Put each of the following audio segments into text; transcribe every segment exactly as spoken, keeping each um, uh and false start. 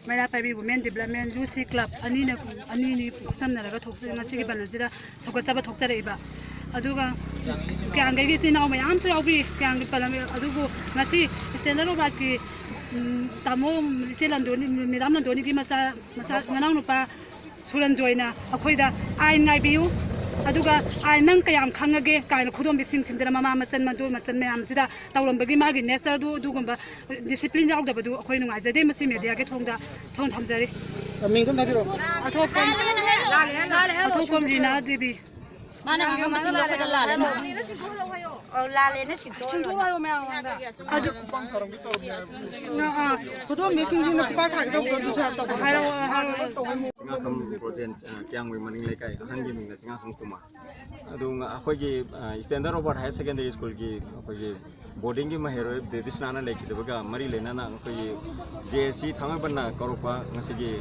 ꯃꯩꯔꯥ ꯄꯥꯏꯕꯤ women development U ꯁꯤ club ꯑꯅꯤꯅ, ꯑꯅꯤꯅꯤ ꯈꯨꯠꯁꯝꯅꯔꯒ ꯊꯣꯛꯆ-, ꯉꯁꯤꯒꯤ ꯕꯟ ꯑꯁꯤꯗ ꯁꯧꯒꯠꯆꯕ ꯊꯣꯛꯆꯔꯛꯏꯕ꯫ ꯑꯗꯨꯒ ꯀꯌꯥꯝꯒꯩꯒꯤ ꯏꯆꯤꯜ ꯏꯅꯥꯎ ꯃꯌꯥꯝꯁꯨ ꯌꯥꯎꯕꯤ, ꯀꯌꯥꯝꯒꯤ ꯄꯂꯝ-, ꯑꯗꯨꯕꯨ ꯉꯁꯤ ꯏꯁꯇꯦꯟꯗꯔ ꯔꯣꯕꯥꯔꯠꯀꯤ, ꯎꯝ, ꯇꯥꯃꯣ ꯏꯆꯦ ꯂꯟꯗꯣꯅꯤ, ꯃꯦꯗꯥꯝ ꯂꯟꯗꯣꯅꯤꯒꯤ ꯃꯆꯥ, ꯃꯆꯥ, ꯃꯅꯥꯎꯅꯨꯄꯥ ꯁꯨꯔꯟꯖꯣꯏꯅ ꯑꯩꯈꯣꯏꯗ ꯑꯥꯏꯟ ꯉꯥꯏꯕꯤꯌꯨ, ꯑꯗꯨꯒ ꯑꯥꯏꯟ ꯅꯪ ꯀꯌꯥꯝ ꯈꯪꯉꯒꯦ ꯀꯥꯏꯅ ꯈꯨꯗꯣꯝꯕꯤꯁꯤꯡꯁꯤꯗꯅ ꯃꯃꯥ ꯃꯆꯟ, ꯃꯗꯣ ꯃꯆꯟ ꯃꯌꯥꯝꯁꯤꯗ ꯇꯧꯔꯝꯕꯒꯤ ꯃꯥꯒꯤ ꯅꯦꯆꯔꯗꯨ, ꯑꯗꯨꯒꯨꯝꯕ ꯗꯤꯁꯤꯄ꯭ꯂꯤꯟ ꯌꯥꯎꯗꯕꯗꯨ ꯑꯩꯈꯣꯏ ꯅꯨꯡꯉꯥꯏꯖꯗꯦ꯫ ꯃꯁꯤ ꯃꯦꯗꯤꯌꯥꯒꯤ ꯊꯣꯡꯗ ꯊꯣꯡ ꯊꯝꯖꯔꯤ꯫ ꯃꯤꯡꯗꯣ ꯑꯝꯇ ꯍꯥꯏꯕꯤꯔꯛꯑꯣ꯫ ꯑꯊꯣꯛꯄꯝ, ꯑꯊꯣꯛꯄꯝ ꯔꯤꯅꯥ ꯗꯦꯕꯤ꯫ ꯃꯥꯅ ꯉꯥꯡꯕ ꯃꯁꯤꯡꯗꯣ ꯑꯩꯈꯣꯏꯗ ꯂꯥꯜꯂꯦ꯫ ꯑꯧ, ꯂꯥꯜꯂꯦꯅ ꯁꯤꯟꯗꯣꯛꯑꯣ꯫ ꯁꯤꯟꯗꯣꯛꯑꯣ ꯍꯥꯏꯌꯣ ꯃꯌꯥꯝ ꯃꯃꯥꯡꯗ꯫ ꯑꯗꯨ ꯑꯥ, ꯑꯥ, ꯈꯨꯗꯣꯝꯕꯤꯁꯤꯡꯁꯤꯅ ꯈꯨꯄꯥꯛ ꯊꯥꯒꯦ ꯇꯧꯕꯗꯣ ꯑꯗꯨꯁꯨ ꯌꯥꯝ ꯇꯧꯕ꯫ ꯍꯥꯏꯔꯛꯑꯣ, ꯍꯥꯏꯔꯛꯑꯣ꯫ ꯆꯤꯡꯉꯥꯈꯝ ꯕ꯭ꯔꯣꯖꯦꯟ, ꯑ, ꯀꯤꯌꯥꯝꯒꯩ ꯃꯅꯤꯡ ꯂꯩꯀꯥꯏ, ꯑꯍꯟꯒꯤ ꯃꯤꯡꯅ ꯆꯤꯡꯉꯥꯈꯝ ꯀꯨꯃꯥꯔ꯫ ꯑꯗꯨ ꯉ-, ꯑꯩꯈꯣꯏꯒꯤ, ꯑ, ꯏꯁꯇꯦꯟꯗꯔ ꯔꯣꯕꯥꯔꯠ ꯍꯥꯌꯔ ꯁꯦꯀꯦꯟꯗꯔꯤ ꯁ꯭ꯀꯨꯜꯒꯤ ꯑꯩꯈꯣꯏꯒꯤ ꯕꯣꯔꯗꯤꯡꯒꯤ ꯃꯍꯩꯔꯣꯏ ꯕꯦꯕꯤꯁꯅꯥꯅ ꯂꯩꯈꯤꯗꯕꯒ ꯃꯔꯤ ꯂꯩꯅꯅ ꯑꯩꯈꯣꯏꯒꯤ ꯖꯦ ꯑꯦ ꯁꯤ ꯊꯥꯡꯃꯩꯕꯟꯅ ꯀꯧꯔꯛꯄ ꯉꯁꯤꯒꯤ,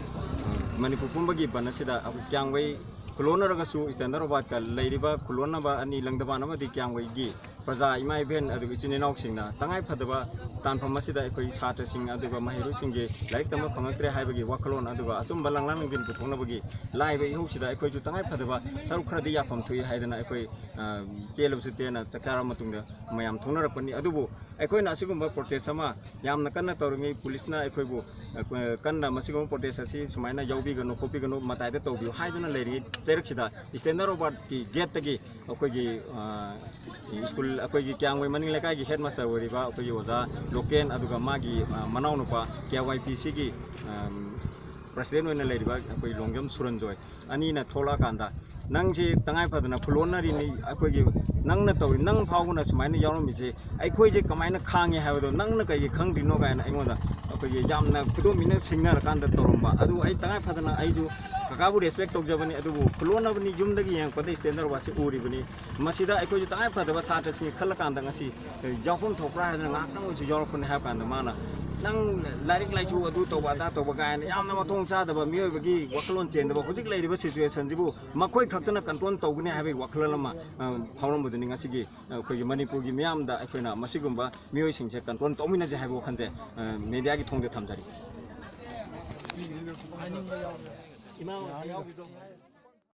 ꯑ, ꯃꯅꯤꯄꯨꯔ ꯄꯨꯝꯕꯒꯤ ꯕꯟ ꯑꯁꯤꯗ ꯑꯩꯈꯣꯏ ꯀꯤꯌꯥꯝꯒꯩ ꯈꯨꯂꯣꯟꯅꯔꯒꯁꯨ ꯏꯁꯇꯦꯟꯗꯔ ꯔꯣꯕꯥꯔꯠꯀ ꯂꯩꯔꯤꯕ ꯈꯨꯂꯣꯟꯅꯕ ꯑꯅꯤ ꯂꯪꯗꯕꯥꯟ ꯑꯃꯗꯤ ꯀꯤꯌꯥꯝꯒꯩꯒꯤ ꯄ꯭ꯔꯖꯥ ꯏꯃꯥ ꯏꯕꯦꯟ ꯑꯗꯨꯒ ꯏꯆꯤꯟ ꯏꯅꯥꯎꯁꯤꯡꯅ ꯇꯉꯥꯏ ꯐꯗꯕ ꯇꯥꯟꯐꯝ ꯑꯁꯤꯗ ꯑꯩꯈꯣꯏ ꯁꯥꯇ꯭ꯔꯁꯤꯡ ꯑꯗꯨꯒ ꯃꯍꯩꯔꯣꯏꯁꯤꯡꯒꯤ ꯂꯥꯏꯔꯤꯛ ꯇꯝꯕ ꯐꯪꯉꯛꯇ꯭ꯔꯦ ꯍꯥꯏꯕꯒꯤ ꯋꯥꯈꯜꯂꯣꯟ ꯑꯗꯨꯒ ꯑꯆꯨꯝꯕ ꯂꯥꯡꯂꯥꯡ ꯂꯥꯡꯖꯤꯟ ꯄꯨꯊꯣꯛꯅꯕꯒꯤ ꯂꯥꯛꯏꯕ ꯏꯍꯧꯁꯤꯗ ꯑꯩꯈꯣꯏꯁꯨ ꯇꯉꯥꯏ ꯐꯗꯕ ꯁꯔꯨꯛ ꯈꯔꯗꯤ ꯌꯥꯐꯝ ꯊꯣꯛꯏ ꯍꯥꯏꯗꯅ ꯑꯩꯈꯣꯏ, ꯑ, ꯇꯦꯜꯂꯕꯁꯨ ꯇꯦꯟꯅ ꯆꯥꯛ ꯆꯥꯔꯕ ꯃꯇꯨꯡꯗ ꯃꯌꯥꯝ ꯊꯣꯛꯅꯔꯛꯄꯅꯤ꯫ ꯑꯗꯨꯕꯨ ꯑꯩꯈꯣꯏꯅ ꯑꯁꯤꯒꯨꯝꯕ ꯄ꯭ꯔꯣꯇꯦꯁ ꯑꯃ ꯌꯥꯝꯅ ꯀꯟꯅ ꯇꯧꯔꯤꯉꯩ ꯄꯨꯂꯤꯁꯅ ꯑꯩꯈꯣꯏꯕꯨ, ꯑ, ꯀꯟꯅ ꯃꯁꯤꯒꯨꯝꯕ ꯄ꯭ꯔꯣꯇꯦꯁ ꯑꯁꯤ ꯁꯨꯃꯥꯏꯅ ꯌꯥꯎꯕꯤꯒꯅꯨ ꯈꯣꯠꯄꯤꯒꯅꯨ, ꯃꯇꯥꯏꯗ ꯇꯧꯕꯤꯌꯨ ꯍꯥꯏꯗꯨꯅ ꯂꯩꯔꯤꯉꯩ ꯆꯩꯔꯛꯁꯤꯗ ꯏꯁꯇꯦꯟꯗꯔ ꯔꯣꯕꯥꯔꯠꯀꯤ ꯒꯦꯠꯇꯒꯤ ꯑꯩꯈꯣꯏꯒꯤ, ꯑ, ꯁ꯭ꯀꯨꯜ, ꯑꯩꯈꯣꯏꯒꯤ ꯀꯤꯌꯥꯝꯒꯩ ꯃꯅꯤꯡ ꯂꯩꯀꯥꯏꯒꯤ ꯍꯦꯗ ꯃꯥꯁꯇꯔ ꯑꯣꯏꯔꯤꯕ ꯑꯩꯈꯣꯏꯒꯤ ꯑꯣꯖꯥ ꯂꯣꯀꯦꯟ, ꯑꯗꯨꯒ ꯃꯥꯒꯤ, ꯑ, ꯃꯅꯥꯎꯅꯨꯄꯥ ꯀꯦ ꯋꯥꯏ ꯄꯤ ꯁꯤꯒꯤ, ꯑꯝ, ꯄ꯭ꯔꯁꯤꯗꯦꯟ ꯑꯣꯏꯅ ꯂꯩꯔꯤꯕ ꯑꯩꯈꯣꯏ ꯂꯣꯡꯖꯝ ꯁꯨꯔꯟꯖꯣꯏ ꯑꯅꯤꯅ ꯊꯣꯛꯂꯛꯑꯀꯥꯟꯗ, "ꯅꯪꯁꯤ ꯇꯉꯥꯏ ꯐꯗꯅ ꯈꯨꯂꯣꯟꯅꯔꯤꯅꯤ, ꯑꯩꯈꯣꯏꯒꯤ ꯅꯪꯅ ꯇꯧꯔꯤ, ꯅꯪ ꯐꯥꯎꯕꯅ ꯁꯨꯃꯥꯏꯅ ꯌꯥꯎꯔꯝꯃꯤꯁꯦ, ꯑꯩꯈꯣꯏꯁꯦ ꯀꯃꯥꯏꯅ ꯈꯥꯡꯉꯦ ꯍꯥꯏꯕꯗꯣ ꯅꯪꯅ ꯀꯩꯒꯤ ꯈꯪꯗ꯭ꯔꯤꯅꯣ?" ꯀꯥꯏꯅ ꯑꯩꯉꯣꯟꯗ ꯑꯩꯈꯣꯏꯒꯤ ꯌꯥꯝꯅ ꯈꯨꯗꯣꯝꯕꯤꯅ ꯁꯤꯡꯅꯔꯀꯥꯟꯗ ꯇꯧꯔꯝꯕ꯫ ꯑꯗꯨ ꯑꯩ ꯇꯉꯥꯏ ꯐꯗꯅ, ꯑꯩꯁꯨ ꯀꯀꯥꯕꯨ ꯔꯦꯁꯄꯦꯛ ꯇꯧꯖꯕꯅꯤ, ꯑꯗꯨꯕꯨ ꯈꯨꯂꯣꯟꯅꯕꯅꯤ, ꯌꯨꯝꯗꯒꯤ ꯌꯦꯡꯉꯛꯄꯗ ꯏꯁꯇꯦꯟꯗꯔ ꯋꯥꯠꯁꯤ ꯎꯔꯤꯕꯅꯤ꯫ ꯃꯁꯤꯗ ꯑꯩꯈꯣꯏꯁꯨ ꯇꯉꯥꯏ ꯐꯗꯕ ꯁꯥꯇ꯭ꯔꯁꯤꯡꯒꯤ ꯈꯜꯂꯀꯥꯟꯗ ꯉꯁꯤ ꯌꯥꯎꯐꯝ ꯊꯣꯛꯄ꯭ꯔꯥ ꯍꯥꯏꯗꯅ ꯉꯥꯏꯍꯥꯛꯇꯪ ꯑꯣꯏꯁꯨ ꯌꯥꯎꯔꯛꯄꯅꯤ ꯍꯥꯏꯕ ꯀꯥꯟꯗ ꯃꯥꯅ ꯅꯪ ꯂꯥꯏꯔꯤꯛ ꯂꯥꯏꯁꯨ ꯑꯗꯨ ꯇꯧꯕ ꯑꯗꯥ ꯇꯧꯕ ꯀꯥꯏꯅ ꯌꯥꯝꯅ ꯃꯊꯣꯡ ꯆꯥꯗꯕ, ꯃꯤꯑꯣꯏꯕꯒꯤ ꯋꯥꯈꯜꯂꯣꯟ ꯆꯦꯟꯗꯕ, ꯍꯧꯖꯤꯛ ꯂꯩꯔꯤꯕ ꯁꯤꯆꯨꯋꯦꯁꯟꯁꯤꯕꯨ ꯃꯈꯣꯏ ꯈꯛꯇꯅ ꯀꯟꯇ꯭ꯔꯣꯜ ꯇꯧꯒꯅꯤ ꯍꯥꯏꯕꯒꯤ ꯋꯥꯈꯜꯂꯣꯟ ꯑꯃ ꯑ, ꯐꯥꯎꯔꯝꯕꯗꯨꯅꯤ꯫ ꯉꯁꯤꯒꯤ ꯑ, ꯑꯩꯈꯣꯏꯒꯤ ꯃꯅꯤꯄꯨꯔꯒꯤ ꯃꯤꯌꯥꯝꯗ ꯑꯩꯈꯣꯏꯅ ꯃꯁꯤꯒꯨꯝꯕ ꯃꯤꯑꯣꯏꯁꯤꯡꯁꯦ ꯀꯟꯇ꯭ꯔꯣꯜ ꯇꯧꯃꯤꯟꯅꯁꯦ ꯍꯥꯏꯕ ꯋꯥꯈꯜꯁꯦ ꯑ, ꯃꯦꯗꯤꯌꯥꯒꯤ ꯊꯣꯡꯗ ꯊꯝꯖꯔꯤ꯫ ꯏꯃꯥ